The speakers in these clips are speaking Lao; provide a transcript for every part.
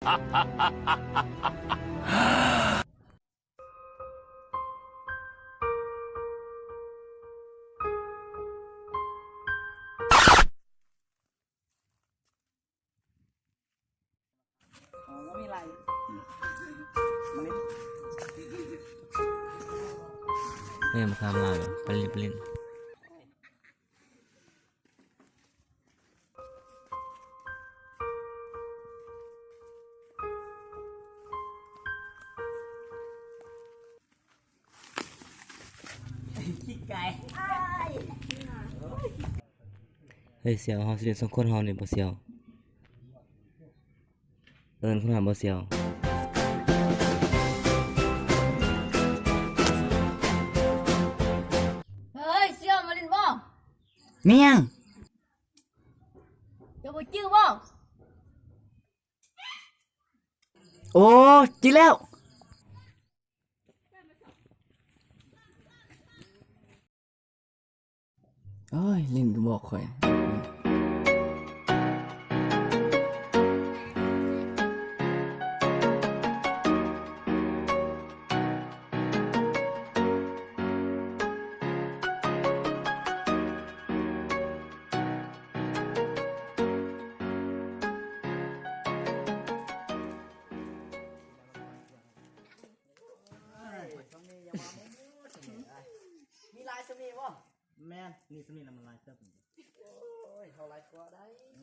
ເອີ ມາຄາມລາວ ໄປຫຼິ້ນ ໄປຫຼິ້ນ. ເຮີ້ຍ ສ່ຽວ ເຮົາຊິຫຼິ້ນສອງຄົນເຮົານີ້ບໍ່ສ່ຽວ? ເອີ້ນຄົນຫາບໍ່ສ່ຽວ. ເຮີ້ຍ ສ່ຽວ ມາຫຼິ້ນບໍ່? ແມ່ນຫຍັງ? ເຈົ້າບໍ່ຈື່ບໍ່? ໂອ້ ຈື່ແລ້ວ. ໂອ້ຍ ຫຼິ້ນກະບອກຂ້ອຍ. ມີຫຼາຍສ່ຳນີ້ບໍ່? ແມ່ນ ມີສ່ຳນີ້ລະມັນຫຼາຍເຕີບ. ໂອ້ຍ ເຮົາຫຼາຍກວ່າໄດ໋.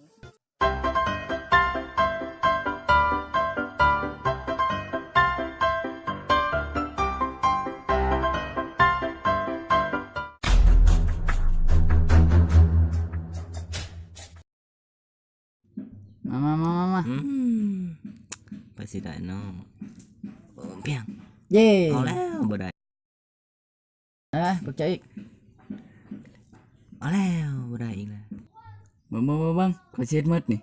ມາ ມາ ມາ ມາ ມາ. ອືມ ໄປຊິໄດ້ເນາະ. ໂອ້ ພຽງ. ເຢ້ ເອົາແລ້ວ ບໍ່ໄດ້. ເອີ ຂອບໃຈອີກ. ເອົາແລ້ວ ບໍ່ໄດ້ອີກແລ້ວ. ເບິ່ງ ເບິ່ງ ເບິ່ງ ເບິ່ງ ຂ້ອຍຊິເຮັດໝົດນີ້.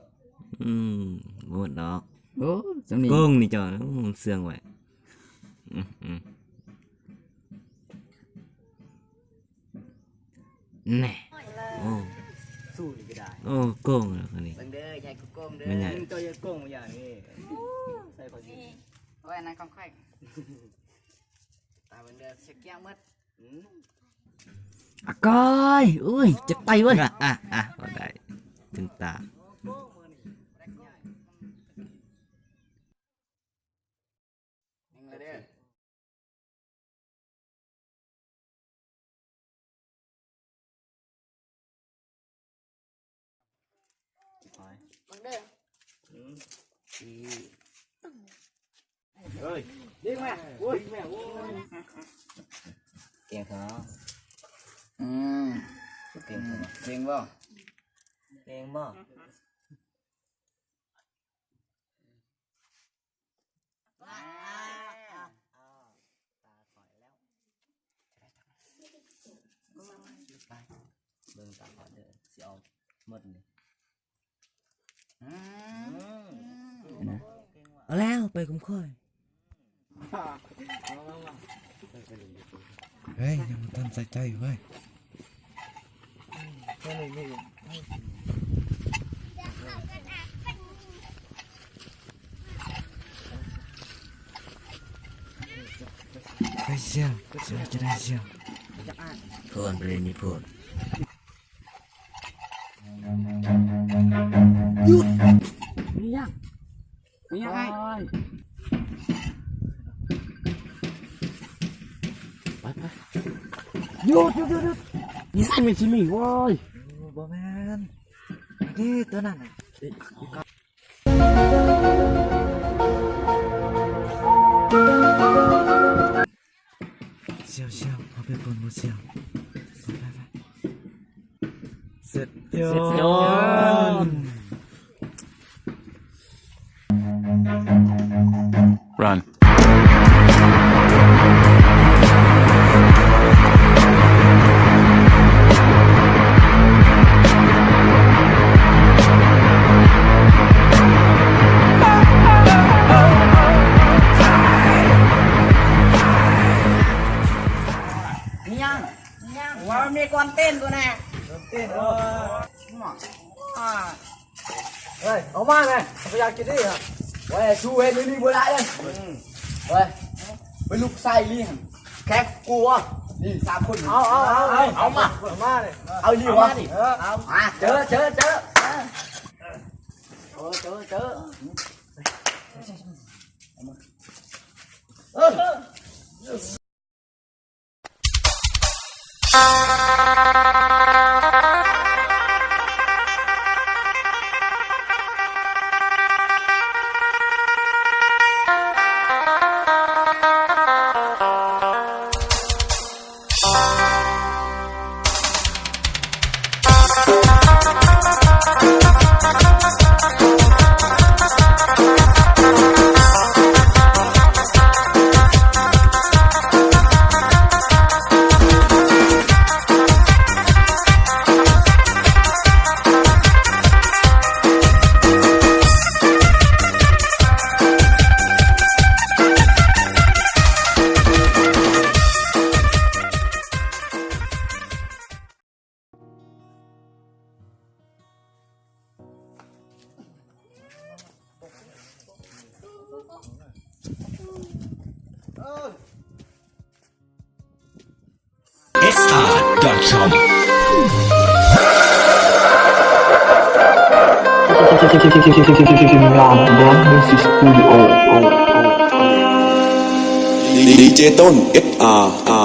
ອືມ ບໍ່ໝົດດອກ. ໂອ້ ສ່ຳນີ້ ໂກງນີ້ເຈົ້າ. ໂອ້ ເຊື່ອງໄວ້. ອືມ ອືມ. ແນ່ ໂອ້ ສູ້ນີ້ກໍໄດ້. ໂອ້ ໂກງແລ້ວຄົນນີ້. ເບິ່ງເດີ ໃຫຍ່ກວ່າໂກງເດີ. ແມ່ນໃຫຍ່ ເຈົ້າຢ່າໂກງຢ່າງນີ້. ໂອ້ ໃສ່ຂ້ອຍຊິ ໂອ້ຍ ອັນນັ້ນຂອງຂ້ອຍ. ຕາເບິ່ງເດີ ເຊັກແກ້ວໝົດ. ອືມ ອາກອຍ ໂອ້ຍ ເຈັບໄຕເວີຍ. ອາ ອາ ອາ ບໍ່ໄດ້ ເປັນຕາ. ເບິ່ງເດີ. ອືມ ເຮີ້ຍ ເດ້ງແມ່ ໂອ້ຍ ເກັ່ງແທ້. ອືມ ເກັ່ງແທ້ ເກັ່ງບໍ່? ເກັ່ງບໍ່? ຕາຂ້ອຍແລ້ວ. ໄປ ເບິ່ງຕາຂ້ອຍເດີ ຊິເອົາໝົດນີ້. ອືມ ເຫັນນະ ເອົາແລ້ວ ໄປຂອງຂ້ອຍ. ເຮີ້ຍ ຍັງບໍ່ທັນໃສ່ໃຈເວີຍ. ຢຸດ! ມີຫຍັງ? ມີຫຍັງອ້າຍ? ໄປ ໄປ ຢຸດ ຢຸດ ຢຸດ ຢຸດ! ນີ້ແມ່ນຊິມີ ໂອ້ຍ ໂອ້ ບໍ່ແມ່ນ ເດ້ ຕົວນັ້ນນະ. ສ່ຽວ ສ່ຽວ ເຮົາໄປປົນບໍ່ສ່ຽວ. ໄປ ໄປ ໄປ. ເສັດ ເສັດ Run. ມີຫຍັງ? ມີຫຍັງ? ວ່າມີກອນເຕັ້ນໂຕແນ່. ເຕັ້ນ ເອີ ເອີຍ ເອົາມາແມ່ ຂ້າພະເຈົ້າຢາກກິນນີ້. ເວີຍ ສູ້ເວີຍ ນີ້ບໍ່ໄດ້ເລີຍ ເວີຍ ເປັນລູກຊາຍລີ່ ແຂກກົວ ນີ້ສາມຄົນ ເອົາ ເອົາ ເອົາ ເອົາ ເອົາມາ ເອົາມາເລີຍ ເອົາອີ່ຫຼີວະ ເອົາມາດິ ເອີ ເອົາ ມາ ເຈີ ເຈີ ເຈີ ເອີ ເຈີ ເຈີ ເອີ. Esta dot com. ທີມງານ Band Music Studio ດີເຈຕົ້ນ ເອັສ ອາ